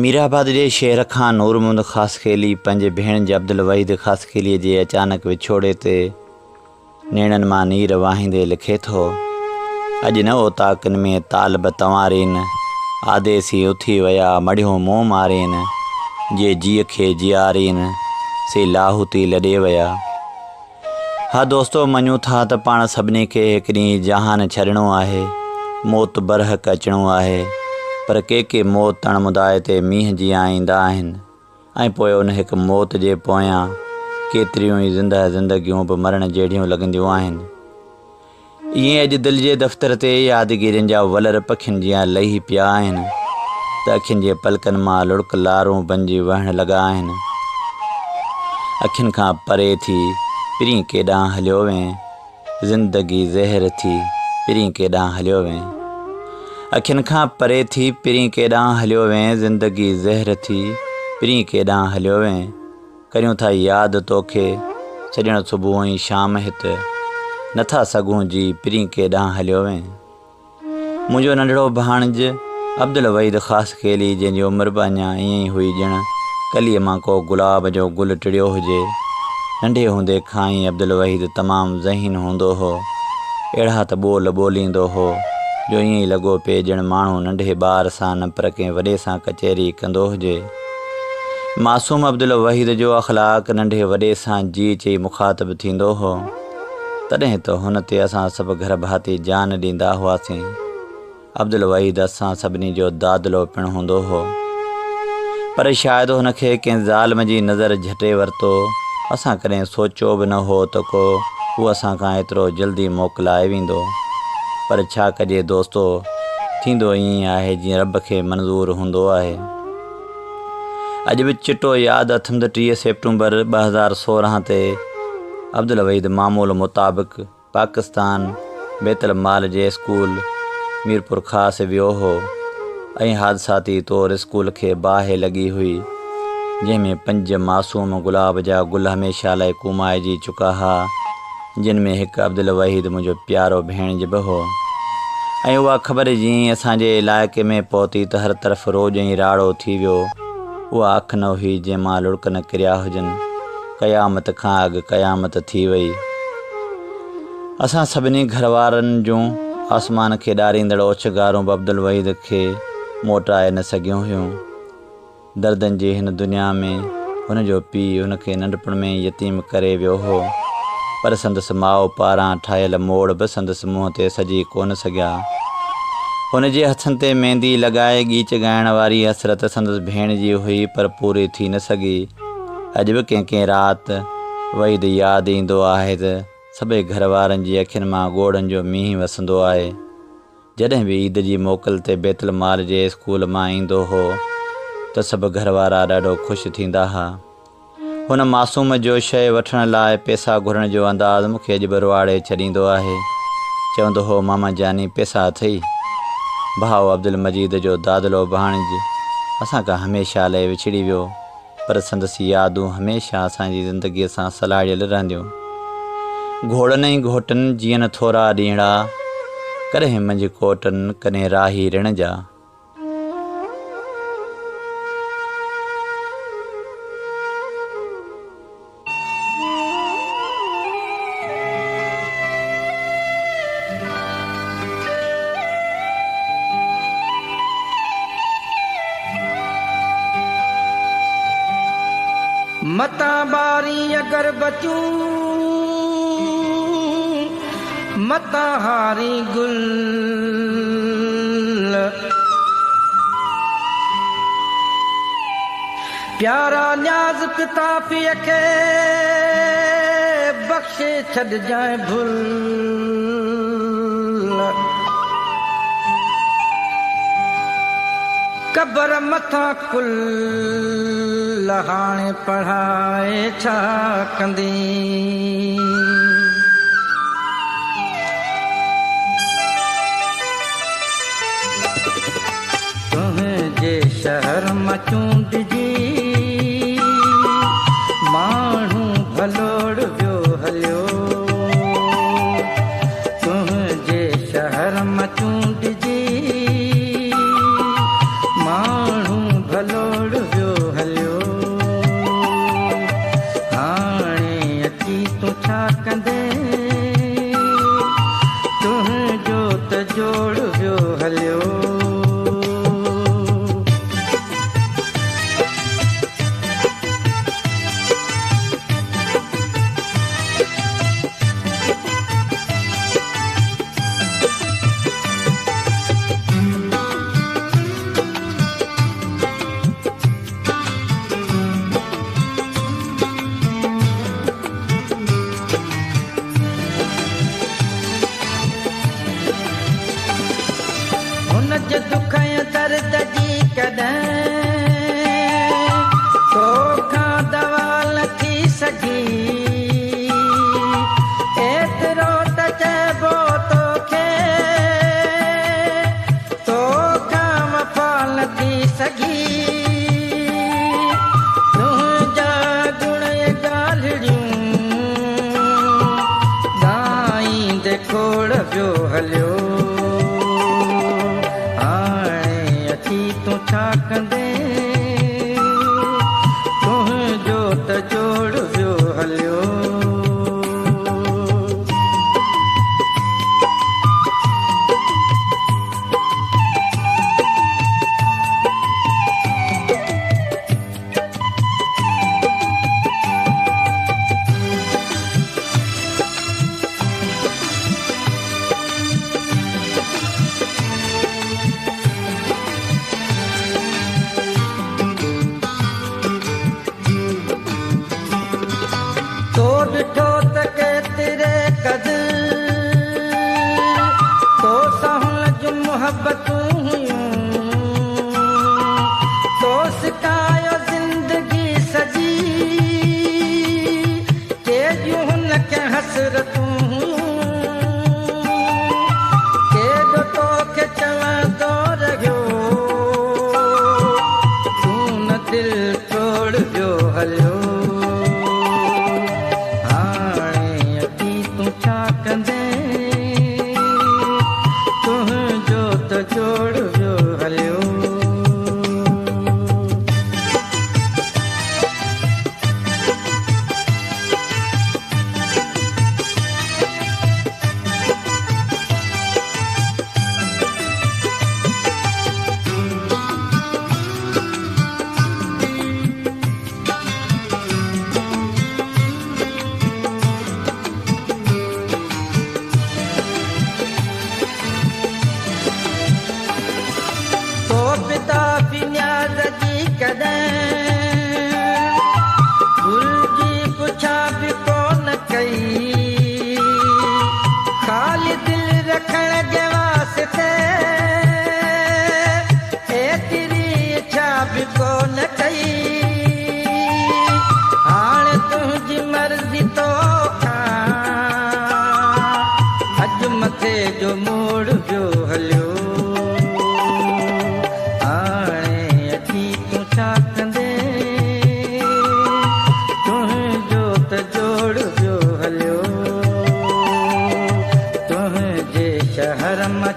ميرآباد جي شهر کان نور محمد خاصخيلي پنهنجي ڀيڻج عبدالوحيد خاصخيليء جي اچانڪ وڇوڙي تي نيڻن مان نير واهيندي لکي ٿو، اڄ نه اوطاقن ۾ طالب تنوارين، آديسي اٿي ويا مڙهيون منهن مارين، جي جيء کي جيارين، سي لاهوتي لڏي ويا. ها دوستو مڃون ٿا ته پاڻ سڀني کي هڪ ڏينهن جهان ڇڏڻو آهي، موت برحق اچڻو آهي، پر ڪي ڪي موت اڻ مدائي تي مينهن جيان ايندا آهن ۽ پوء ان هڪ موت جي پويان ڪيتريون ئي زنده زندگيون به مرڻ جهڙيون لڳنديون آهن. ائين اڄ دل جي دفتر تي يادگيرين جا ولر پکين جيان لهي پيا آهن ته اکين جي پلڪن مان لڙڪ لارون بنجي وهڻ لڳا آهن. اکين کان پري ٿي پرين ڪيڏانهن هليو وين، زندگي زهر ٿي پرين ڪيڏانهن هليو وين. اکين کان پري ٿي پرين ڪيڏانهن هليو وين، زندگي زهر ٿي پرين ڪيڏانهن هليو وين. ڪريون ٿا ياد توکي، سڄڻ صبح ۽ شام هت، نٿا سگهون جي پرين ڪيڏانهن هليو وين. منهنجو ننڍڙو ڀاڻج عبدالوحيد خاصخيلي جنهن جي عمر به اڃا ائين ئي هئي ڄڻ ڪليء مان ڪو گلاب جو گل ٽڙيو هجي. ننڍي هوندي کان ئي عبدالوحيد تمام ذهين هوندو هو. اهڙا ته ٻول ٻوليندو هو جو ائين ئي لڳو پئي ڄڻ ماڻهو ننڍي ٻار سان نه پر ڪنهن وڏي سان ڪچهري ڪندو هجي. معصوم عبدالوحيد جو اخلاق ننڍي وڏي سان جي چئي مخاطب ٿيندو هو، تڏهن ته هن تي اسان سڀ گهر ڀاتي جان ڏيندا هئاسين. عبدالوحيد اسان سڀني جو دادلو پڻ هوندو هو. پر شايد هن کي ڪنهن ظالم جي نظر جهٽي ورتو. اسان ڪڏهن سوچيو به نه هو ته ڪو هو اسان کان ايترو جلدي موڪلائي ويندو. پر ڇا ڪجي دوستو، ٿيندو ائين آهي جيئن رب کي منظور هوندو آهي. اڄ به چٽو ياد اٿم ته 30 سيپٽمبر 2016 تي عبدالوحيد معمول مطابق پاڪستان بيت المال جي اسڪول ميرپورخاص ويو هو ۽ حادثاتي طور اسڪول کي باهه لڳي هئي جنهن ۾ پنج معصوم گلاب جا گل هميشه لاء ڪومائجي چڪا ها. جن ۾ هڪ عبدالوحيد منهنجو پيارو ڀيڻج به هو ۽ اها خبر جيئن ئي اسان جي علائقي ۾ پهتي ته هر طرف روڄ ۽ راڙو ٿي ويو. اها اک نه هئي جنهن مان لڙڪ نه ڪريا هجن. قيامت کان اڳ قيامت ٿي وئي. اسان سڀني گهروارن جون آسمان کي ڏاريندڙ اوڇنگارون به عبدالوحيد کي موٽائي نه سگهيون هيون. دردن جي هن دنيا ۾ هن جو پيء هن کي ننڍپڻ ۾ ئي يتيم ڪري ويو هو، پر سندس ماء پاران ٺاهيل موڙ به سندس منهن تي سجي ڪونه سگهيا. هن جي هٿن تي ميندي لڳائي ڳيچ ڳائڻ واري حسرت سندس ڀيڻ جي هئي پر پوري ٿي نه سگهي. اڄ به ڪنهن ڪنهن رات وحيد ياد ايندو آهي ته سڀئي گهر وارن جي اکين مان ڳوڙهن جو مينهن وسندو آهي. جڏهن به عيد جي موڪل تي بيت المال جي اسڪول مان ايندو هو ته سڀ گهر وارا ڏاڍو خوش ٿيندا ها. هن معصوم جو شيء وٺڻ لاء پئسا گهرڻ جو انداز مون کي اڄ به روئاڙي ڇڏيندو آهي. چوندو هو ماما جاني پئسا اٿئي؟ ڀاء عبدالمجيد جو دادلو ڀاڻج اسان کان هميشه لئه وڇڙي ويو. پر سندس يادون هميشه اسان جي زندگيء سان سلهاڙيل رهنديون. گهوڙن ۽ گهوٽن جيئن ٿورا ڏينهڙا، ڪڏهن منجهه ڪوٽن، ڪڏهن راهي رڻ جا. متان ٻارين اگر بچون، متان هارين گل. پيارا نياز پتافيء کي بخشي ڇڏجانء ڀل. قبر مٿان ڪل هاڻي پڙهائي ڇا ڪندين. تنهنجي شهر مان چونڊجي ماڻهو ڀلوڙ ويو هليو. تنهنجي شهر مان چونڊجي ماڻهو ڀلوڙ. ڇا ڪندين؟ تنهنجو ته جوڙ ويو هليو. هن جي دک ۽ درد جي ڪڏهن توکان دوا نه ٿي سگهي. ايترو ته چئبو توکي، توکان وفا نه ٿي سگهي. تنهنجا گڻ ڳالهڙيون ڳائيندي کوڙ ويو هليو. هاڻي اچي تون ڇا ڪندين؟ تنهنجو ته جوڙ ويو هليو. تو ڏٺو ته ڪيتري قدر تو سان هن جون محبتون هيون، تو سڪايو زندگي سڄي، ڪيڏيون هن کي حسرتون هيون. ڪيڏو توکي چوندو رهيو، تون نه دل ٽوڙ ويو هليو. هاڻي اچي تون ڇا ڪندين؟ تنهنجو ته جوڙ ويو هليو. تو پتا نياز جي ڪڏهن گل جي پڇا به ڪونه ڪئي، خالي دل رکڻ جي واسطي ايتري اڇا به ڪونه ڪئي. هاڻي تنهنجي مرضي توکان اڄ مٿي جو موڙ ويو هليو. هاڻي اچي تون ڇا ڪندين؟ تنهنجو ته جوڙ ويو هليو. تنهنجي شهر مان